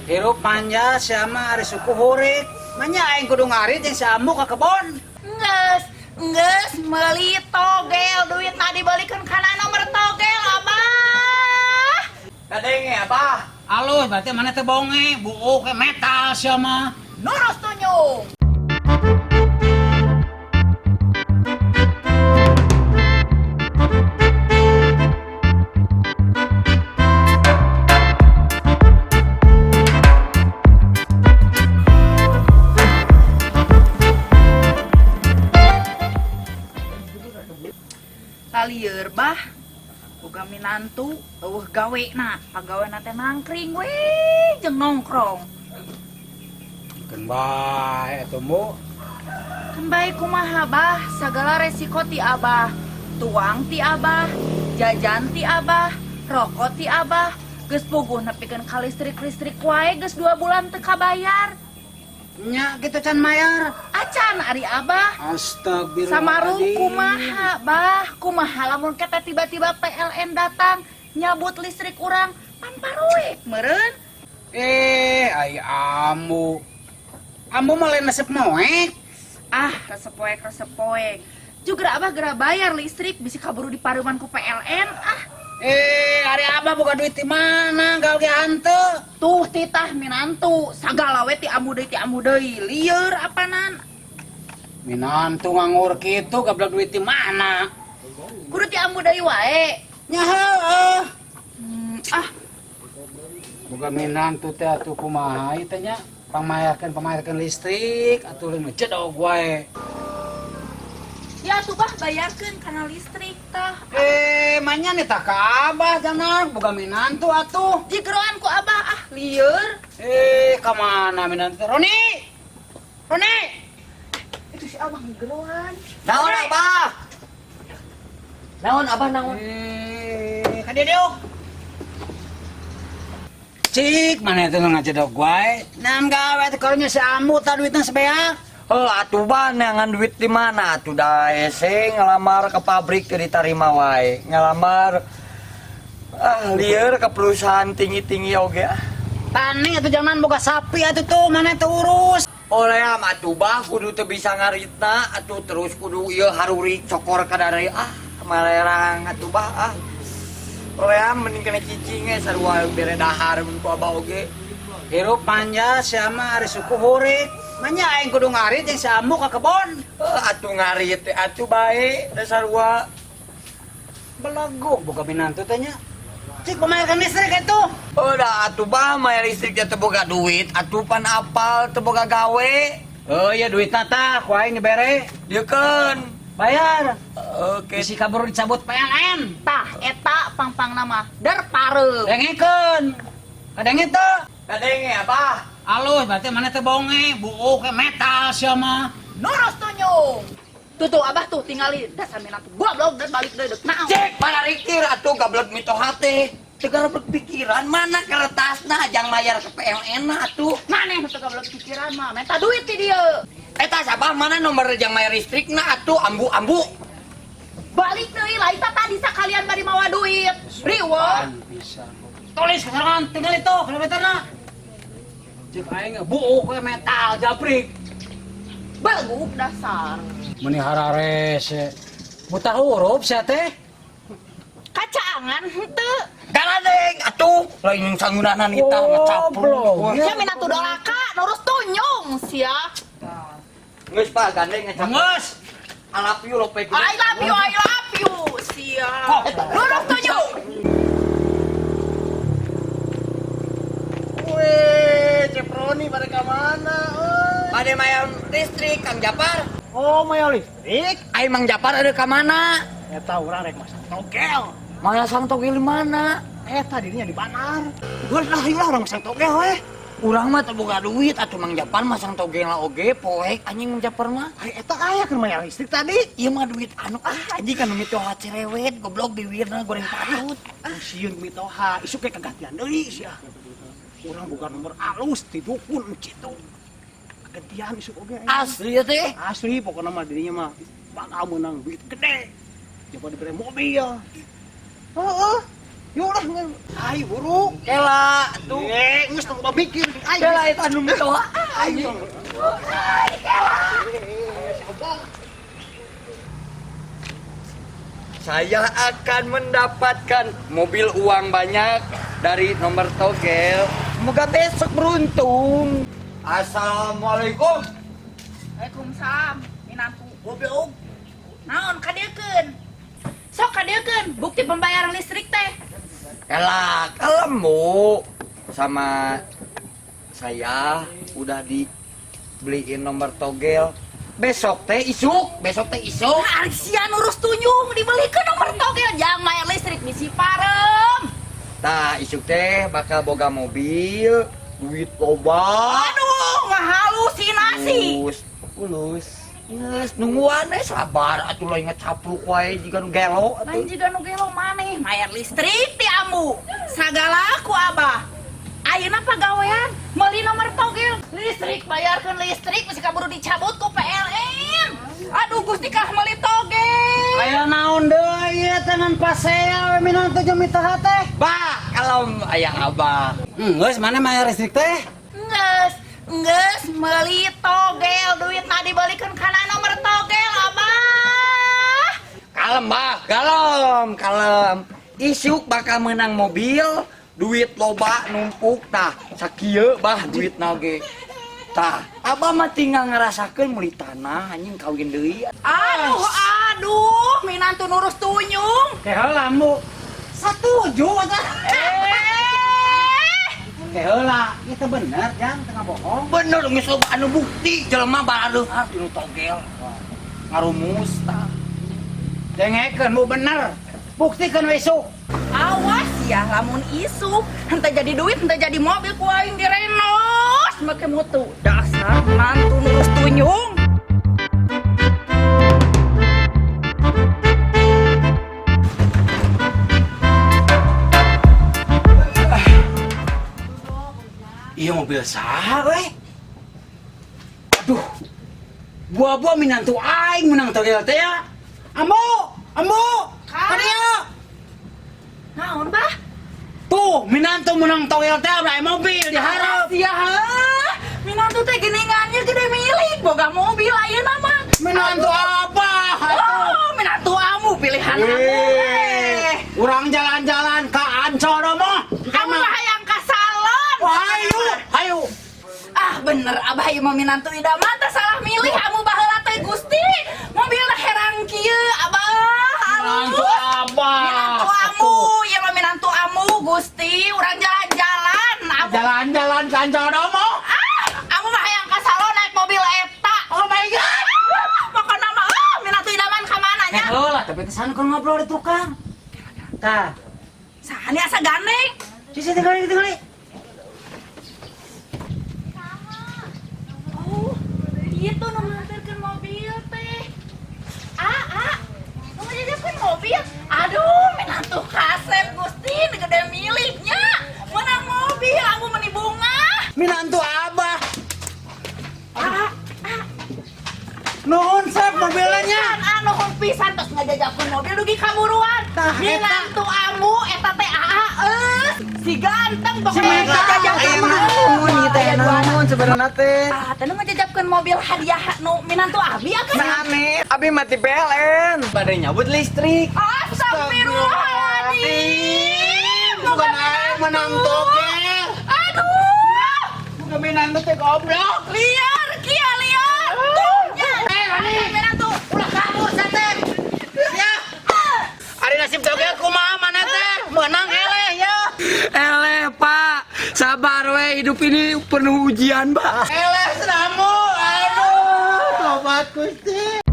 Hirup manja sama ari suku hurik. Manya aing kudu ngarit jeung si Ambu ka kebon. Geus, geus meuli togel, duitna dibalikeun kana nomor togel, Abah. Kadenge, Abah. Alus berarti mana teh bonge, buuk metal sia mah. Nurus tunjung. Kalieur bah, boga minantu eueuh gawena, pagawena teh nangkring we jeung nongkrong. Keun bae atuh, Mu. Kan bae kumaha bah, sagala resiko ti abah, tuang ti abah, jajan ti abah, rokok ti abah, geus puguh nepikeun ka listrik-listrik wae geus 2 bulan teu kabayar. Nya kitu can mayar. Acan ari abah. Astagfirullahaladzim. Samaru kumaha bah, kumaha lamun kata tiba-tiba PLN datang nyabut listrik urang pan paruek meureun. Ai ambu. Ambu mah lain resep moek. Ah, resep poek, resep poek. Juga abah geura bayar listrik bisi kaburu dipareuman ku PLN ah. Ari abah boga duit di mana gawe ge hanteu? Tuh titah minantu, sagala we ti ambu deui ti ambu deui, lieur apanan. Minantu nganggur kitu gablek duit di mana? Kudu ti ambu deui wae. Nya heueuh. Ah. Boga minantu teh atuh kumaha ieu teh nya? Pangmayarkeun listrik atuh leung cedog wae. Ya atuh bah bayarkeun kana listrik tah. Manya nih tah ka abah jangan boga minantu atuh. Jigeroan ku abah ah lieur. Ka mana minantu? Roni. Roni. Itu si abah ngegeroan. Naon abah? Naon abah naon? Ka dieu diuk. Cik, mana itu ngajedog wae. Nam gawe teh karunya si Ambu tah duitna sebeak. Oh, atuh bah neangan duit di mana atuh da hese ngelamar ke pabrik teu ditarima wae. Ngelamar ah lieur ke perusahaan tinggi-tinggi oge ah. Tani atuh jangan boga sapi atuh tuh mana teu urus. Oleh am atuh bah kudu teu bisa ngaritna atuh terus kudu ieu haruri cokor ka dare ah malerang atuh bah ah. Oleh am mending kena cicing ge sarua bere dahar mun ku abah oge. Hirup manja sama ari suku hurik. Manya aing kudu ngarit jeung si Ambu ka kebon. Atuh ngarit teh atuh bae da sarua. Belaguk boga minantu teh nya. Cik pemayaran listrik itu. Oh da atuh bah mayar listrik teh teu boga duit atuh pan apal teu boga gawe. Oh iya duitna tah ku aing dibere. Dieukeun. Bayar. Oke. Bisi kabur dicabut PLN. Tah eta pangpangna mah der pareum. Dengekeun. Kadenge teu? Kadenge abah. Alus berarti mana teh bonge, buuk metal sia mah. Nurus tunjung. Tuh tuh abah tuh tingali dasar minantu goblok dan balik deui deuk naon. Cek pararikir atuh gablek mitoha teh. Teu gablek pikiran mana kertasna jang mayar ke PLN na atuh. Maneh nu teu gablek pikiran mah menta duit ti dieu. Eta sabah mana nomor jang mayar listrikna atuh ambu-ambu. Balik deui lah eta tadi sakalian bari mawa duit. Riweuh. Tulis keterangan tinggal itu kilometerna. Cek aing buuk we metal jabrik. Belguk dasar. Meni hararese. Buta huruf sia teh. Kacaangan henteu. Galadeng atuh lain sanggunanan kita ngecapruk. Sia minantu dolaka nurus tunyung sia. Geus Pak gandeng ngecapruk. Geus. I love you lope. I love you, I love you sia. Nurus tunyung. Weh, Ceproni pada ke mana? Oi? Pada mayar listrik Kang Japar. Oh, mayar listrik? Ai Mang Japar ada ke mana? Eta urang rek masang togel. Masang togel di mana? Eta dirinya di Banar. Geus lah ieu urang masang togel weh. Urang mah teu boga duit atuh Mang Japar masang togel lah oge poek anjing Mang Japar mah. Ai eta aya keur mayar listrik tadi. Ieu mah duit anu ah anjing kan mitoha cerewet goblok biwirna goreng patut. Ah sieun mitoha isuk ge kagantian deui sia. Urang boga nomor alus ti dukun kitu. Kagantian isuk oge. Asli ya teh? Asli pokona mah dirinya mah bakal menang duit gede. Coba diberi mobil. Heeh. Yuk lah, ayo buru. Kela tuh. Eh, geus tong mikir. Ayo. Kela eta anu mitoha. Ayo. Saya akan mendapatkan mobil uang banyak dari nomor togel. Semoga besok beruntung. Assalamualaikum. Waalaikumsalam, minantu goblok. Naon kadieukeun? Sok kadieukeun bukti pembayaran listrik teh. Kela, kalem sama saya udah dibeliin nomor togel. Besok teh isuk, besok teh isuk. Ari sia nurus tunjung dibelikeun nomor togel jang mayar listrik bisi parem. Tah, isuk teh bakal boga mobil, duit loba. Aduh, ngahalusinasi. Ulus, ulus. Geus nungguan we sabar atuh lain ngecapruk wae jiga nu gelo atuh. Lain jiga nu gelo maneh mayar listrik ti ambu. Sagala ku abah. Ayeuna pagawean meuli nomor togel. Listrik bayarkeun listrik bisi kaburu dicabut ku PLN. Aduh Gusti kah meuli togel. Aya naon deui ieu teh ngan pasea we minantu jeung mitoha teh. Bah, kalau aya abah. Geus mana mayar listrik teh? Geus, geus meuli togel duitna dibelikeun kana nomor togel abah. Kalem bah, kalem, kalem. Isuk bakal menang mobil, duit loba numpuk tah. Sakieu bah duit ge. Tah, abah mah tinggal ngerasakeun meuli tanah anjing kawin deui. Aduh, aduh, minantu nurus tunyung. Teh heula mu. Satuju atuh. Eh, Teh heula, ieu teh bener jang teu ngabohong. Bener geus loba anu bukti jelema bareuh tinu togel. Ngarumus tah. Dengekeun mu bener. Buktikeun we isuk. Awas ya lamun isuk henteu jadi duit henteu jadi mobil ku aing direnos make mutu. Dasar mantu nurus tunyung. Iya mobil saha we? Aduh. Buah-buah minantu aing menang togel teh ya. Ambu, ambu. Kadieu. Naon bah? Tuh, minantu menang togel teh udah mobil diharap. Ya, heuh. Minantu teh geuningannya gede milik boga mobil ayeuna mah. Minantu apa? Oh, minantu amu pilihan amu. Eh, urang jalan-jalan ke Ancol mah. Kamu mah hayang ka salon. Ayo, ayo. Ah bener abah ieu mah minantu idaman teh salah milih amu baheula teh Gusti. Mobilna herang kieu abah Minantu alus. abah. Minantu amu, ieu mah minantu amu Gusti, urang jalan-jalan amu. Jalan-jalan ke Ancol mah. Ah, amu mah hayang ka salon naik mobil eta. Oh my God. Ah, pokona mah ah minantu idaman ka mana nya? Eh, heula, tapi kesan keur ngobrol di tukang. Tah, Saha nih asa gandeng? sisi tinggali tinggali. Oh, itu nu nganterkeun mobil teh. Ah, ah. Nu ngajajakeun mobil. Aduh, minantu kasep Gusti, nu gede miliknya. Menang mobil, aku meni bunga. Minantu abah. Ah, ah. Nuhun sep mobilnya. Pisan, ah, nuhun pisan tos ngajajakeun mobil dugi kaburuan. Tah, eta. Minantu amu eta teh aa eus. Si ganteng Si pokoknya Meta. ngajajakeun Naon ieu teh naon sebenarnya teh? Ah, teh nu ngajajabkeun mobil hadiah nu minantu abi akan. Sanes, abi mati PLN. Bade nyabut listrik. Astagfirullahaladzim. Bukan aing menang togel. Aduh. Bukan minantu teh goblok. Liar, kia liar. Tuh, nya. Eh, Rani. Minantu. Ulah kabur sate. Ya. Ari nasib togel kumaha mana teh? Menang eleh ya. Eleh, Pak. Sabar we, hidup ini penuh ujian, Pak. Eleh senamu. Aduh, tobat Gusti.